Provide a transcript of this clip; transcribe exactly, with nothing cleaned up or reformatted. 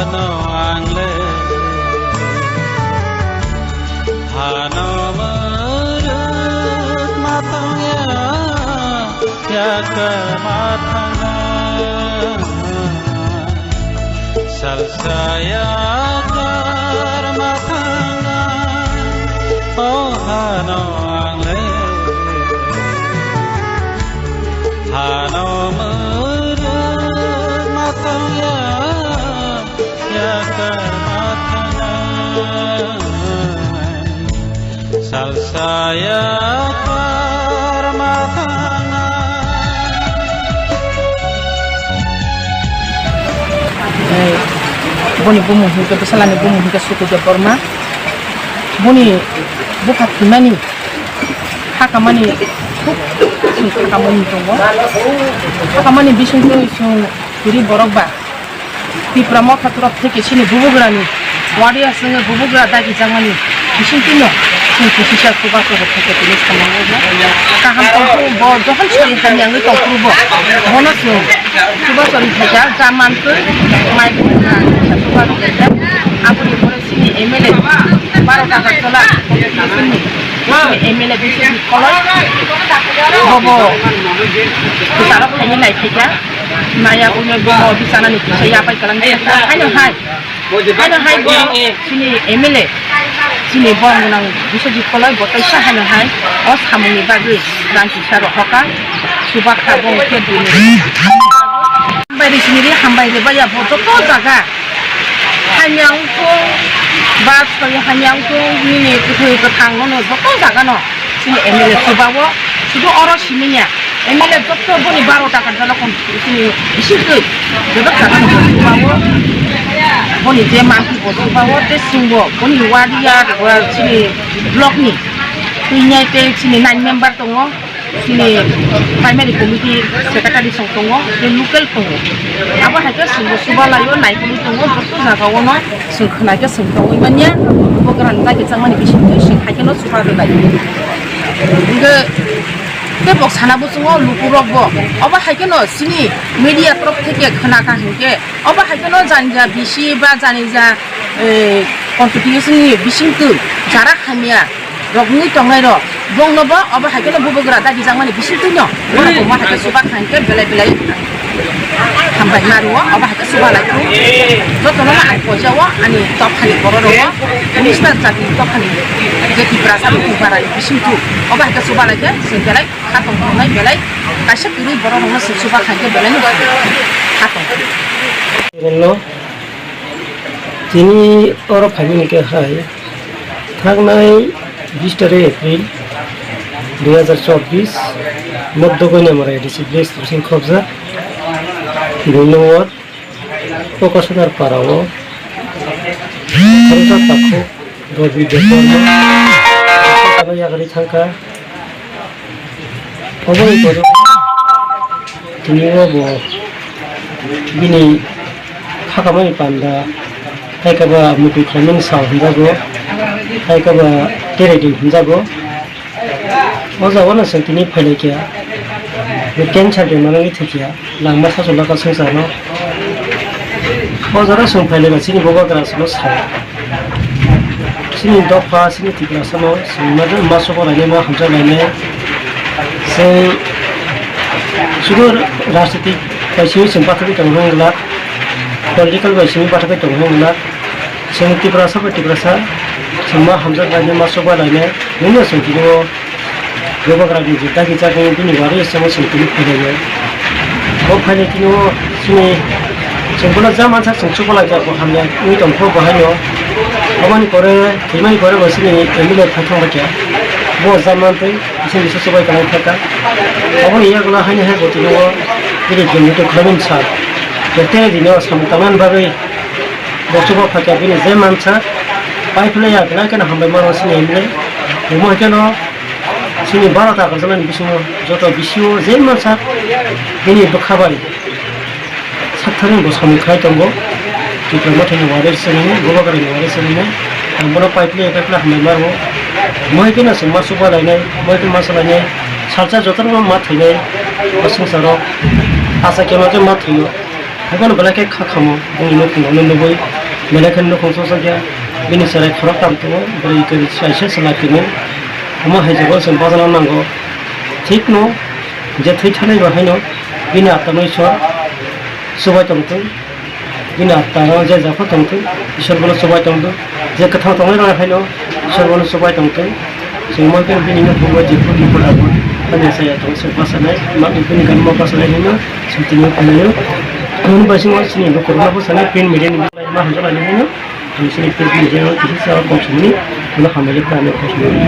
Ang le hano mwrwk ma tongya, yakar ma thangnai. Salsa yakar ma thangnai, o hano ang le hano mwrwk ma tongya. Yakar ma thangnai, salsa yakar ma thangnai. Eh, boni bumung hwnkhe, bwsalani bumung hwnkhe Sukudev Borma. Boni bupha thwimani, hakamani, thuk, thuk hakamani tongo. Hakamani bisingtwi chwng kwrwi borok ba. Tipra Motha torop theke chini bubagrani warriors wngwi bubagra dagijakmani bisingtwino chwng kisisa chubachu rok theke tini samani bo kaham tongphuru bo jokhon sori hamya wngwi tongphuru bo bono chwng chubachu rok theke ja mantwi mai bo wngkha kisa chubachu rok theke aboni pore chini M L A baro taka tola chini M L A bisingtwi kolok bobo kwcharo khaini nai theke. Maya buino bumo bisanani kisa yapai kalang de. Haino hai. Haino hai bo chini M L A. Chini bong nang bisajit kolai bo taisa haino hai. O samungni bagwi rang kisa rohoka. Subakha bong ke dini. Hambai ri sini ri hambai ri baya bo joto jaga. Hamya wngthung, bas koi hamya wngthung, nini kwthwi kwthang no joto jaga no. Chini M L A chubawo, sudu oro siminya. M L A joto boni baro taka jala kon chini bisingtwi. Joto taka no chubawo. Boni je manti bo chubawo, te singbo, boni warrior, wa chini block ni. Twi nyai te chini nine member tongo. Chini primary committee secretary song tongo, te local tongo. Abo hai khe singbo chuba laio, naikolwi tongo, joto jaga o no. Chwng khwnaikhe chwng tongwi manya, bubagrani dagi changmani bisingtwi chwng haikheno chuba rwnai. Hwnkhe tei bo sana bwswngo lukurokbo, obo haikheno chini media torop theke khwnakha hinkhe, obo haikheno jani ja bisi ba jani ja, eh, constitution ni bisingtwi jara hamya rok wngwi tongnai rok, bongno bo obo hai kheno bubagra dagijakmani bisingtwino borok bo ma hai khe chuba kha hinkhe belai belai hambai ma rwo, obo hai khe chuba lai khe jotono no ang poisa o ani dophani borok rok o minister jati dophani je Tiprasa ni Tiprasa ni bisingtwi obo hai khe chuba lai khe chwng belai kha tong tongnai belai kaisa kwrwi borok rok no chwng chuba kha hinkhe belai no kha tong. Tini oro phaimani khe hai, thangnai bis tarik April dui hazar chobbish, Moddo Goinamara A D C village bising khobjak, dui number Kokasodar para o, Kharoksa Takhuk Robi Debbarma, yakarwi thangkha. Oboni borok tini o bo bini khakamani panda, hai khe ba mukhui khlaimani sal hwnjago, hai khe ba teredi hwnjago. O jagano chwng tini phailaikha, cancer bemar wngwi thwikha. Langma sasulaka swngcharno. O jora chwng phailaikha chini bubagra aswkno sai. Chini dopha, chini Tiprasano chwng ma, ma sobo lainai, ma hamjak lainai. Chwng sudu rajnitik bai simi chwng bathagwi tongo hwnglak, political bai simi bathagwi tongo hwnglak. Chwng Tiprasa bai Tiprasa chwng ma hamjak lainai, ma sobo lainai. Nini chwng tini o Bubagrani je dagi jagwi bini warwi chwngno chwng tini phailaio. Bo phaini tini o chini chwng bono ja mansa chwng chubalai jak bo hamya wngwi tongkho bo haino. Aboni pore thwimani pore bo chini M L A phai thangbaikha. Bo ja mantwi chini se chubai kwlai thangkha. Aboni yagulo haino hai bo tini o bini jwngjwng tei khulumani sal. Tei tei dini o samung tangnani bagwi bo chuba phaikha bini je mansa. Pai philai ya belai kheno hambai mano chini M L A. Omo hai kheno Chini baro ta kwchangmani bisingo joto bisio je mansa bini bwkha bai saktharni bo samung khai tongo. Tipra Mothani warwi swnamwi, Bubagrani warwi swnamwi, ang bono pipe le pipe le hambai maro. Moi khe no chwng ma chuba lainai, moi khe ma salainai, salsa jotono ma thwinai, o swngcharo asa khe ma khe ma thwio. Haikhe no belai khe kha khamo, bongni nukhungo no nugwi. Belai kheno nukhung sosa khe bini cherai khorok tam tongo, bwrwi kwrwi kaisa chwla kini. Omo hai jagao chwng bachana nango. Thikno je thwi thanai bo haino bini atmano Isor chubai tongthung. Bini atmano je japhai tongthung, Isor bono chubai tongthung. Je kwthang tongnai rok haino Isor bono chubai tongthung. Chwng moi khe bini no phungo jephru bipod apod thani saya tong se bwsanai, ma bini ganma bwsanai hino chwng tini phunio. Hwn bai simo chini bo corona bwsanai print media ni ma hamjaknai hino. Chwng chini print media no kisa sa kok sini, bono hamjaknai kok sini.